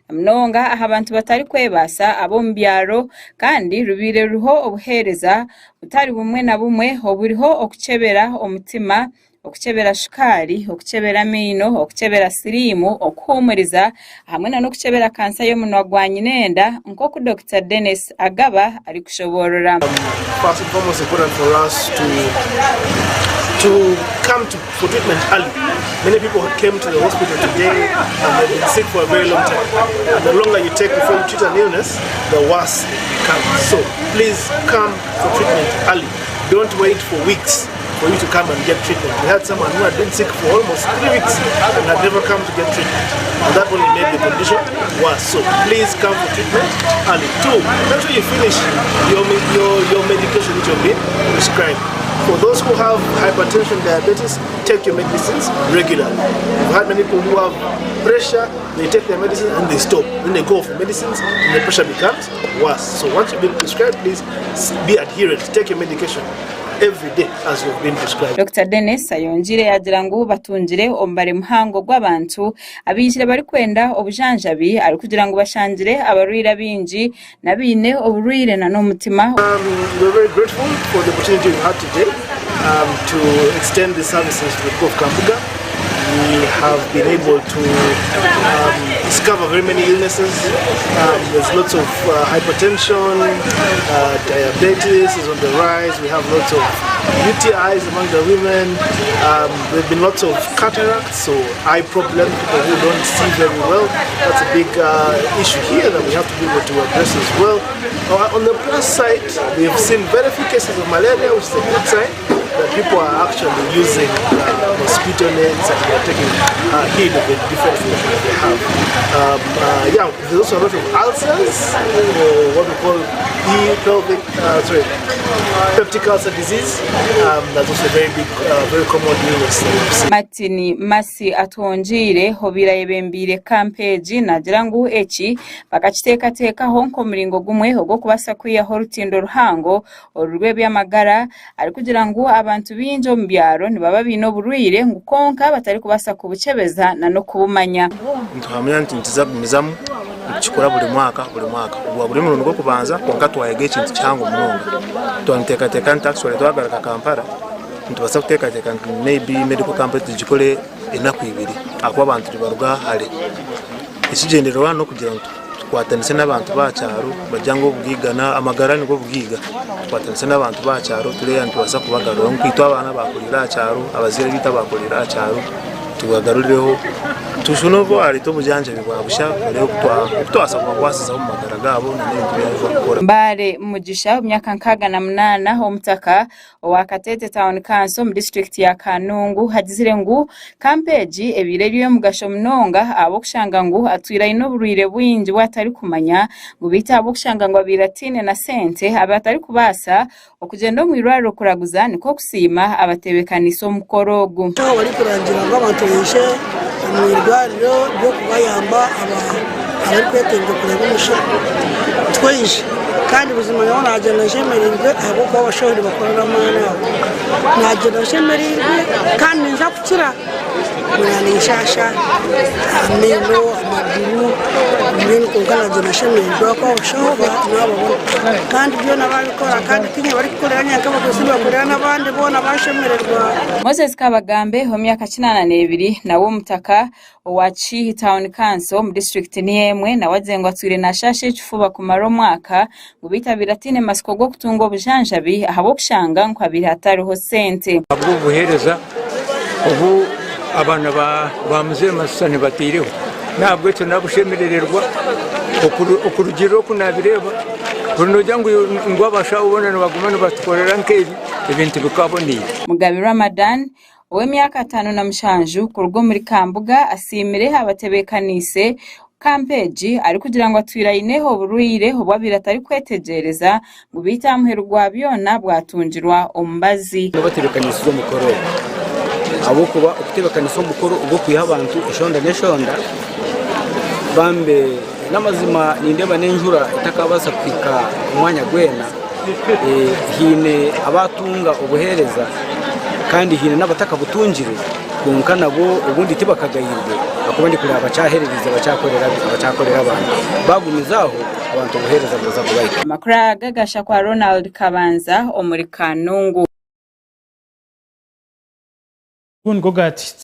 Na munonga aha bantu batarikwebaasa ab'omu byaro kandi rubaire ruriho obuheereza butari bumwe na bumwe oburiho okukyebera omutima, okukyebera shukaari, okukyebera amaino, okukyebera siriimu, okuhuumuriza hamwe na n'okukyebera kansa y'omunwa gwa nyinenda nk'oku Dokita Denis Agaba arikushoboorora. First and foremost important for us to to come to for treatment early. Many people came to the hospital today and they've been sick for a very long time. And the longer you take before you treat an illness, the worse it becomes. So please come for treatment early. Don't wait for weeks for you to come and get treatment. We had someone who had been sick for almost 3 weeks and had never come to get treatment. And that only made the condition worse. So please come for treatment early. Two, make sure you finish your medication which you've been prescribed. For those who have hypertension, diabetes, take your medicines regularly. We've had many people who have pressure, they take their medicine and they stop. Then they go off the medicines and the pressure becomes worse. So once you've been prescribed, please be adherent. Take your medication every day as you've been prescribed. Dr Denis ayongiire yaagira ngu batungire omubare muhango gw'abantu abaijire barikwenda obujanjabi arikugira ngu bashangire abarwaire abaingi n'abaine oburwaire n'omutima. We're very grateful for the opportunity we've had today to extend the services to the people of Kambuga. We have been able to discover very many illnesses. There's lots of hypertension, diabetes is on the rise. We have lots of UTIs among the women. There have been lots of cataracts, so eye problems, people who don't see very well. That's a big issue here that we have to be able to address as well. On the plus side, we have seen very few cases of malaria, which is a good sign that people are actually using mosquito nets and they're taking heed of the different information that they have. Yeah, there's also a lot of ulcers, or what we call pelvic, sorry, peptic ulcer disease. That's also a very big, very common illness that we've seen. Martin Masi Atwongiire obaire ayebembeire kampu egi naagira ngu eki bakakiteekateekaho nk'omuringo gumwe ogw'okubaasa kwihaho orutindo ruhango oru rw'eby'amagara arikugira ngu abantu baingi omu byaro nibaba baine oburwaire ngu kwonka batarikubaasa kubukyebeza n'okubumanya. Nituhamya nti nituza kugumizamu nitukikora buri mwaka buri mwaka. Ogwo guri omurundi gw'okubanza kwonka twayega ekintu kihango munonga. Twaba nituteekateeka nti actually twagaruka Kampala nitubaasa kuteekateeka nti maybe medical camp tugikore enaku ibiri ahakuba abantu nibaruga hare. Ekigyendererwa n'okugira ngu tukwatanise n'abantu b'aha kyaro bagire ngu obugaiga amagara nigo bugaiga. Tukwatanise n'abantu b'aha kyaro tureebe nitubaasa kubagaruraho nka itwe abaana abaakuriire aha kyaro, abazaire baitu abaakuriire aha kyaro tubagarureho tushushe obu twareeta obujanjabi bwa busha tureebe oku twabaasa kubakwasizaho omu magara gaabo n'ebintu ebi barikukora. Mbale Mugisha ow'emyaka 68 omutaka owa Katete Town Council omu disiturikiti ya Kanungu agizire ngu kampu egi ebaire eri ey'omugasho munonga ahabw'okushanga ngu atwire aine oburwaire bwingi obu atarikumanya ngu beitu ahabw'okushanga ngu abaire ataine na sente abaire atarikubaasa okugyenda omu irwariro kuraguza nikwo kusiima abatebeekaniise omukoro ogu. Aho barikurangira ngu abantu baije omu irwariro ry'okubayamba abarikwetenga kureeba omushaho twije kandi buzima nyowe naagyenda nshemereirwe ahabw'okuba abashaho nibakora n'amaani ago. Naagyenda nshemereirwe kandi ninza kukira ninshaasha amaino, amaguru mbwenu kwonka naagyenda nshemereirwe ahabw'okuba abashaho nababona kandi byona babikora kandi tiinye barikukorera nyenka abaguzi nibakorera n'abandi boona bashemererwa. Moses Kabagambe ow'emyaka 82 nawe omutaka owa Kihihi Town Council omu disiturikiti niyo emwe nawe agizire ngu atwire nashaasha ekifuba kumara omwaka ngu beitu abaire ataine matsiko g'okutunga obujanjabi ahabw'okushanga ngu habaire hatariho sente. Ahabw'obuheereza obu abaana ba Muzei Masisani bataireho. N'ahabw'ekyo nabushemerererwa okurugiirira oku naabireeba buri noogira ngu abashaho boona nibaguma nibatukorera nk'ebi, ebintu bikaaboneire. Mugabe Ramadan, ow'emyaka 57 kuruga omuri Kambuga asiimire abatebeekaniise kampu egi arikugira ngu atwire aine oburwaire obu abaire atarikwetegyereza ngu beitu aha muheru gwa byona bwatungirwa omubazi. N'abatebeekanisize omukoro ogu ahabw'okuba okutebeekanisa omukoro ogw'okwiha abantu eshonda n'eshonda bambe n'amazima nindeeba n'enjura etakabaasa kuhika omwanya gwena haine abatunga obuheereza kandi haine n'abatakabutungire kwonka nabo obundi tibakagayirwe. Ahakuba ndikureeba bakyahererize bakyakorera abantu. Baagumiza aho, abantu obuheereza buraza kubahika. Amakuru aga gashakwa Ronald Kabanza omuri Kanungu. Ogu nigwo gaatuhitsya.